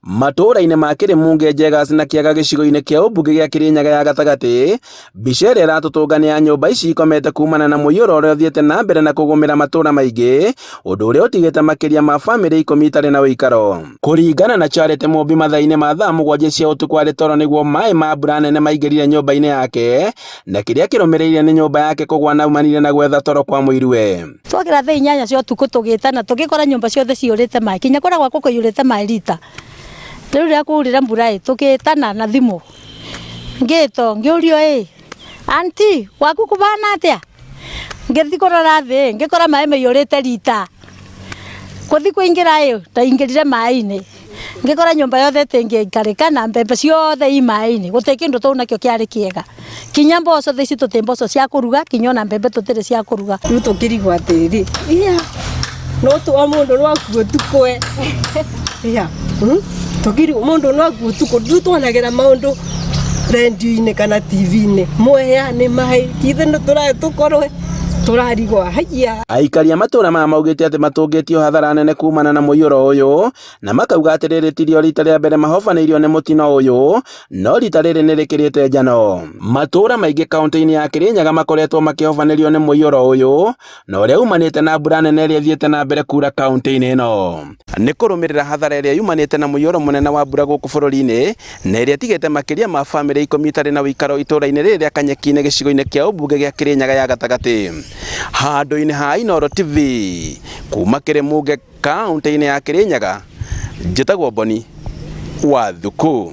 Matũũra-inĩ ma Kĩrĩmunge, Njegas na Kĩaga gĩcigo-inĩ kĩa ũmbunge gĩa Kĩrĩnyaga ya gatagatĩ, mbica ĩrĩa ĩratũtũnga nĩ ya nyũmba ici ikomete kumana na mũiyũro ũrĩa ũthiĩte na mbere na kũgũmĩra matũũra maingĩ, ũndũ ũrĩa ũtigĩte makĩria ma bamĩrĩ 10 itarĩ na ũikaro. Kũringana na Charity Mũmbi mathaa-inĩ ma thaa 7 cia ũtukũ arĩ toro nĩguo maĩ ma mbura nene maingĩrire nyũmba-inĩ yake, na kĩrĩa kĩrũmĩrĩire nĩ nyũmba yake kũgwa na aumanire na gwetha toro kwa mũiruwe. Twokĩra thaa 8 cia ũtukũ tũgĩtana tũgĩkora nyũmba ciothe ciyũrĩte maĩ kinya kũrĩa gwakwa kũiyũrĩte maĩ rita. Rĩu rĩrĩa kwaurire mbura ĩ tũgĩtana na thimũ ngĩtwo ngĩũrio ĩ aunty gwaku kũbana atĩa? Ngĩthiĩ kũrora thĩ ngĩkora maĩ maiyũrĩte rita. Gũthiĩ kũingĩra ĩ ndaingĩrire maĩ-inĩ ngĩkora nyũmba yothe ĩtĩngĩikarĩka na mbembe ciothe i maĩ-inĩ gũtirĩ kĩndũ twauna nakĩo kĩarĩ kĩega. Kinya mboco thaa ici tũtirĩ mboco cia kũruga kinya ona mbembe tũtirĩ cia kũruga. Rĩu tũkĩrigwo atĩrĩrĩ, iya no o mũndũ no akue ũtukũ e iya tũkĩrigwo mũndũ no akue ũtukũ rĩu tuonagĩra maũndũ rendio-inĩ kana TV-inĩ mwea nĩ maĩ ithe nĩ tũkorwe tũrarigwo haiya. Aikari a matũũra maya maugĩte atĩ matũngĩtio hathara nene kumana na mũiyũro ũyũ na makauga atĩ rĩrĩ tirio rita rĩa mbere mahobanĩirio nĩ mũtino ũyũ no rita rĩrĩ nĩ rĩkĩrĩte njano. Matũũra maingĩ kaunti-inĩ ya Kĩrĩnyaga makoretwo makĩhobanĩrio nĩ mũiyũro ũyũ na ũrĩa umanĩte na mbura nene ĩrĩa ĩthiĩte na mbere kura kaunti-inĩ ĩno. Nĩ kũrũmĩrĩra hathara ĩrĩa yumanĩte na mũiyũro mũnene wa mbura gũkũ bũrũri-inĩ na ĩrĩa ĩtigĩte makĩria ma bamĩrĩ 10 itarĩ na ũikaro itũũra-inĩ rĩrĩ rĩa Kanyeki-inĩ gĩcigo-inĩ kĩa ũmbunge gĩa Kĩrĩnyaga ya gatagatĩ. Handũ-inĩ ha Inooro TV kuma Kĩrĩmunge kaunti-inĩ ya Kĩrĩnyaga, njĩtagwo Boni wa Thuku.